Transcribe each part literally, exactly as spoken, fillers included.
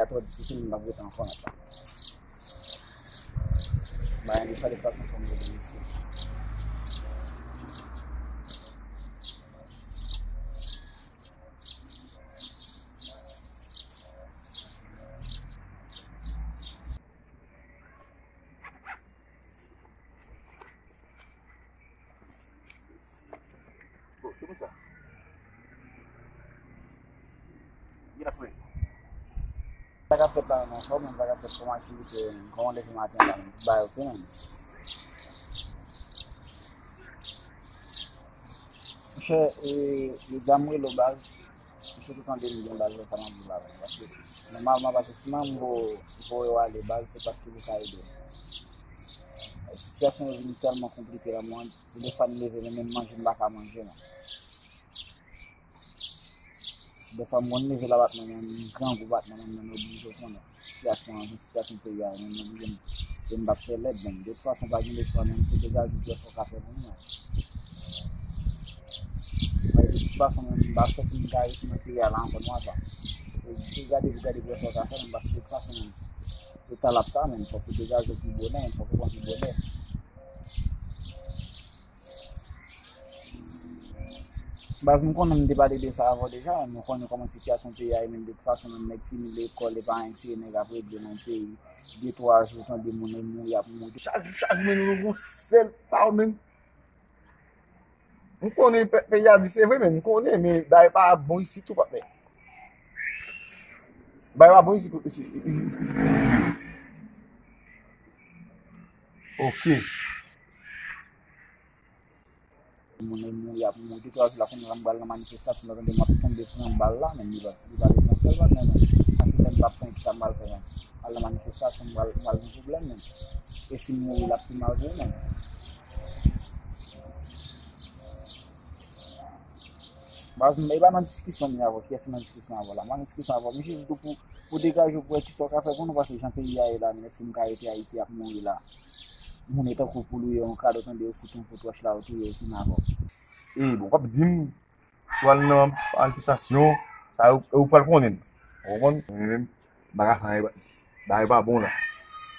Sa twò difisil, m ap rete ankò nan tan. Bagay li fè de fason pou m rete isi. Bon, se konsa. Gen afè. Sa k ap fèt la, nan fòm, sa k ap fèt kòm aktivite, kòm leve maten la, bay ok, menm. Monchè, e, e, dam rele w baz, misye te tande m gen baz lè sa m ap viv avè l. Paske, nòmalman, paske si m vo-, voye w ale baz, se paske pou ka ede m. Sitiyasyon yo vin tèlman konplike la, mwen, gen de fwa m leve, men menm manje m pa ka manje, non. Gen de fwa m konn leve la, bat mwen, men m grangou, bat mwen, men m oblije konnen. Sitiyasyon an, sitiyasyon peyi a, men m oblije, m, m p ap fè lèd, men de tout fason, pa gen de chwa, men se degaje pou wè sa w ka fè pou mwen. Men de tout fason, men m pa santi m ka rete nan peyi a la ankò, non, apa. E, se gade pou gade pou wè sa w ka fè, men paske de tout fason, men, se ta l ap ta, men fòk ou degaje w pi bonè, men fòk ou pran pi bonè. Baz, m konnen m te pale de sa avè w deja, men ou konnen kòman sitiyasyon peyi a ye, men de tout fason, menm nèg fini lekòl, e pa anyen serye nèg ap regle nan peyi. De twa jou, tande moun ap mouri, ap mouri. Chak jou, chak jou, men nou, nou gon sèl pawòl, men. M konnen pe-, peyi a di se vre, men m konnen, men bagay pa bon isi tou, patnè. Bagay pa bon isi, isi, isi, isi. Ok. Moun ap mouri, ap mouri. Tout jou la, kounye a la, m pral nan manifestasyon, m tande m ap tonbe pran bal la, men li pa, li pa lesansyèl, patnè, men. Paske lè m p ap fè, kisa m pral fè, men? Al nan manifestasyon, m pral, m pral gen pwoblèm, men. E si m mouri, l ap pi mal pou ou, men. Baz, m, e pa nan diskisyon m ye avè w, kiyès ki nan diskisyon avè w la? M pa nan diskisyon avè w, m jis di w pou, pou degaje w, pou wè kisa w ka fè pou nou, paske jan peyi a ye la, men èske m ka rete Ayiti ap mouri la? Moun e tankou w pou l ou ye yon kado, tande yo fout yon kout wòch la, yo touye yo, se nan avè w. E, bon, w ap di m, si w al nan manifestasyon, sa yo, ou pral konnen. Ou konprann? Mwen menm, bagay sa, bagay pa bon la.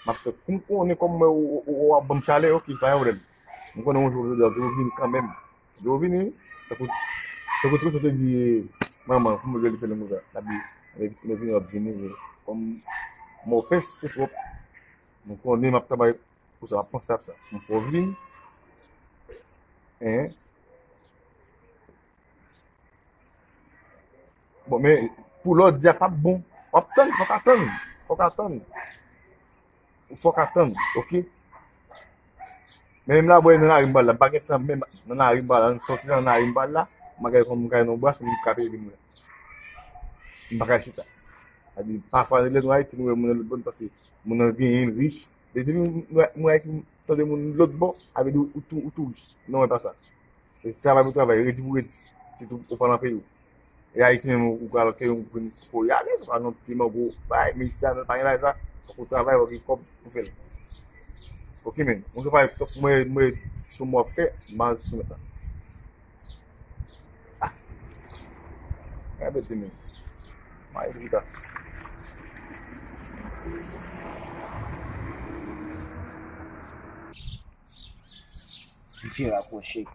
M ap fè kou m konnen kòm mwen, ou, ou, ou ap ban m chalè, ok, pa gen pwoblèm. M konnen yon jou, jodi a, yo vini kanmenm. Yo vini, tankou, tankou ti mesye te di manman, kòman yo rele fè lanmou sa? L ap di, men vini, yo ap vini, men kòm mwen pèsiste twòp, m konnen m ap travay pou sa, m ap panse ap sa. M fè w vini, en, bon, men pou lè w di a p ap bon, w ap tann, fòk atann, fòk atann. Fòk atann, ok? Men menm la, bwè nan lari m pral la, m pa gen tan, menm nan lari m pral la, m sòti nan lari m pral la, m pa gen kòm m ka jwenn yon bras pou m ka peye bil mwen. M pa ka chita. Sa di, pafwa, lè nou Ayiti, nou wè moun nan lòt bò, paske moun nan genyen, l rich. Depi m wè, m wè Ayiti, m tande moun lòt bò, sa vle di ou tou, ou tou rich. Non, e pa sa. Se travay pou travay, redi pou redi. Sitou ou pa nan peyi w. E Ayiti menm, ou pral ke yon grenn kokoye ale, ou pral nan pye mango, bay, men isi a, pa gen bagay sa, fòk ou travay, fòk gen kòb pou fè l. Ok, men, mwen se pa, mwen, mwen, diskisyon mwen ap fè, m pa nan diskisyon mèt la. Ah. Gade bèt de men. Mayi pita. Misye rakwoche.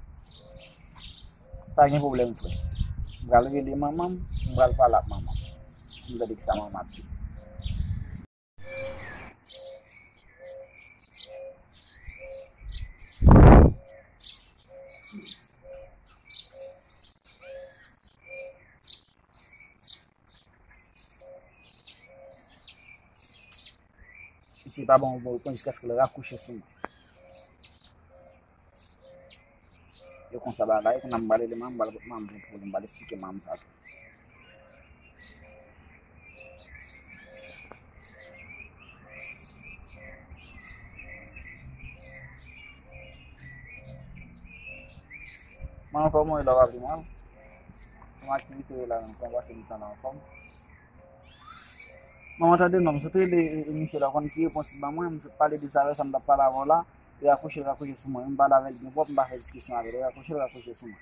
Pa gen pwoblèm, frè. M pral rele manman m, m pral pale ak manman m. M tande kisa manman ap di. Misye pa ban m bon repons jiskaske l rakwoche sou mwen. E konsa bagay la ye, kounye a m pral rele manman m, m pral, manman m gen pwoblèm, m pral eksplike manman m sa tou. Manman, kòman w ye la, w pa pi mal? Kòman aktivite w ye la menm? Kòman w pase mitan la, anfòm? Manman, tande non, m sot rele, e, e, misye la, w konn ki repons li ban mwen, m sot pale de sa avè l, sa m t ap pale avè w la, li rakwoche, l rakwoche sou mwen, m pale avè l byen pwòp, m pa fè diskisyon avè l, li rakwoche, l rakwoche sou mwen.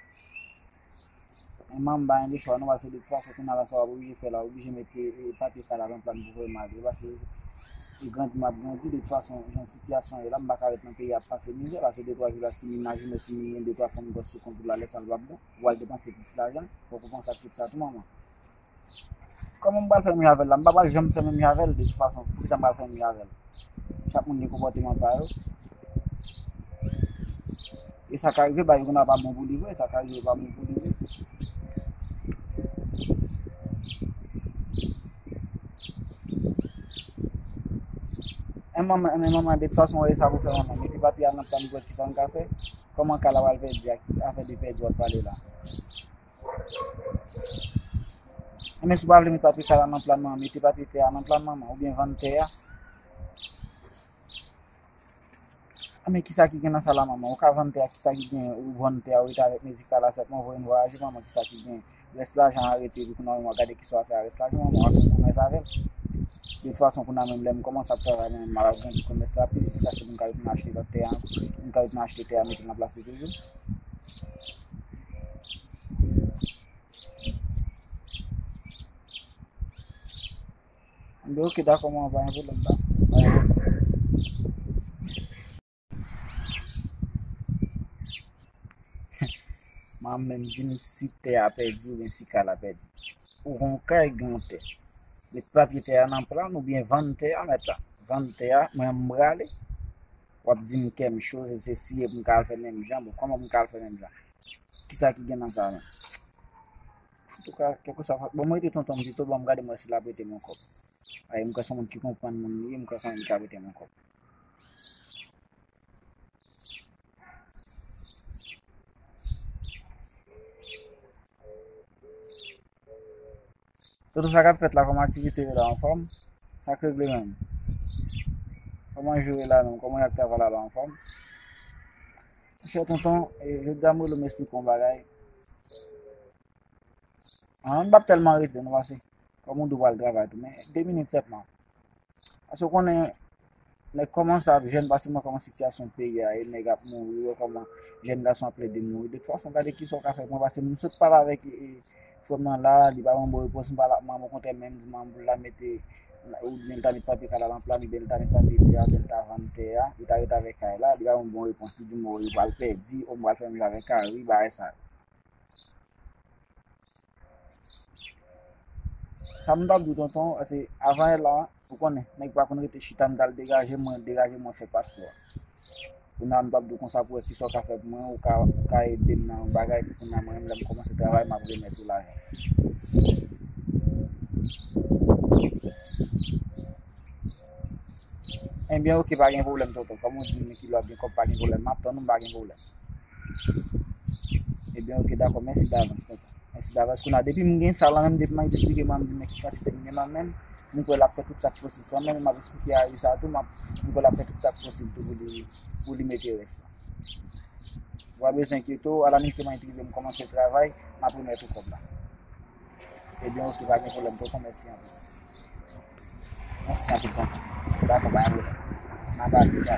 Men manman m pa gen de chwa non, paske de tout fason kounye a la sa w ap oblije fè la, w oblije mete, e, papye kay la nan plan pou voye m ale, paske e grandi m ap grandi, de tout fason jan sitiyasyon an ye la, m pa ka ret nan peyi a ap pase mizè, paske de twa jou la si m imajine w, si m gen de twa fanm gòs sou kont ou la, lè sa l p ap bon, ou pral depanse plis lajan, fòk ou panse ak tout sa tou manman. Kòman m pral fè menm jan avè l la? M pa pral janm fè menm jan avè l de tout fason. Poukisa m pral fè menm jan avè l? Chak moun gen konpòteman pa yo. E sa ka rive, bagay yo konn pa bon pou li vre, sa ka rive pa bon pou li vre. E manman, e manman, de tout fason, e sa pou fè manman. Mete papye a nan plan pou wè kisa m ka fè. Kòman kay la pral pèdi a, afè de pèdi w ap pale la. Enben, si w pa vle met papye kay la nan plan nan, mete papye tè a nan plan manman, oubyen vann tè a. Enben, kisa ki gen nan sa la, manman? Ou ka vann tè a, kisa ki gen? Ou vann tè a, ou rete avèk mezi kay la, sèlman voye n vwayaje, manman, kisa ki gen? Rès lajan an rete, epi kounye a, w gade kisa w a fè a rès lajan, manman, w a fè yon komès avè l. De tout fason, kounye a menm, lè m kòmanse ap travay, mwen menm, m ap agrandi komès la plis, jiskaske m ka retourne achte lòt tè a, m ka retourne achte tè a, mete l nan plas li toujou. M di, "Ok, dakò, manman, pa gen pwoblèm, pa, pa gen pwoblèm." Manman m di m si tè a pèdi oubyen si kay la pèdi. Ou gon kay, gon tè. Met papye tè a nan plan oubyen vann tè a, mèt la. Vann tè a, mwen m prale. W ap di m kè m cho, se si e pou m ka al fè menm jan. Bon, kòman pou m ka al fè menm jan? Kisa ki gen nan sa menm? Antouka, kèlkeswa, bon, mwen rete tonton m pito, bon, m gade m wè si l ap prete m yon kòb. Ay, m kwè se yon moun ki konprann moun li ye, m kwè kanmenm li ka prete m yon kòb. Tonton, sa k ap fèt la, kòman aktivite yo la, anfòm? Sa k regle menm? Kòman jou yo la menm? Kòman y ap travay la, la anfòm? Monchè tonton, e, jodi a m rele w m esplike w yon bagay. An, m p ap tèlman rete non, paske kòm ou di w pral travay tou, men de minit sèlman. Paske w konnen, nèg kòmanse ap jèn, paske mwen kòman sitiyasyon peyi a ye, nèg ap mouri, ou wè kòman jèn gason ap plede mouri. De tout fason, gade kisa w ka fè pou mwen, paske m sot pale avèk, e, e, frè m nan la, li pa ban m bon repons, m pale ak manman, okontrè, menm di manman pou l ta mete, oubyen l ta met papye kay la nan plan, oubyen l ta met papye tè a, oubyen l ta vann tè a, li ta rete avèk kay la, li pa ban m bon repons, li di m, o, yo pral pèdi, o, m pral fè menm jan avèk kay, wi, bagay sa yo. Sa m t ap di w, tonton, se avan yè la, ou konnen, nèg pa konn rete chita, m t al degaje m, mwen degaje m, mwen fè paspò a. Kounye a m t ap di w konsa pou wè kisa w ka fè pou mwen, ou ka, ou ka ede m nan yon bagay, pou kounye a mwen menm lè m kòmanse travay, m ap remèt ou lajan. Ebyen, oke, pa gen pwoblèm, tonton. Kòm ou di m kilè w ap gen kòb, pa gen pwoblèm, m ap tann ou, m pa gen pwoblèm. Ebyen, oke, dakò, mèsi davans, tonton. Mèsi davans. Kounye a, depi m gen sa la menm, depi m ap eksplike manman m, di men ki kantite m gen nan men m, m kwè l ap fè tout sa k posib kanmenm, m ap eksplike Ari sa tou, m ap, m kwè l ap fè tout sa k posib tou pou li, pou li mete rès la. Ou pa bezwen enkyete w, alamizman enkyete m kòmanse travay, m ap remèt ou kòb la. Ebyen, oke, pa gen pwoblèm, tonton, mèsi anpil. Mèsi anpil, tonton. Dakò, pa gen pwoblèm. N a pale, sa.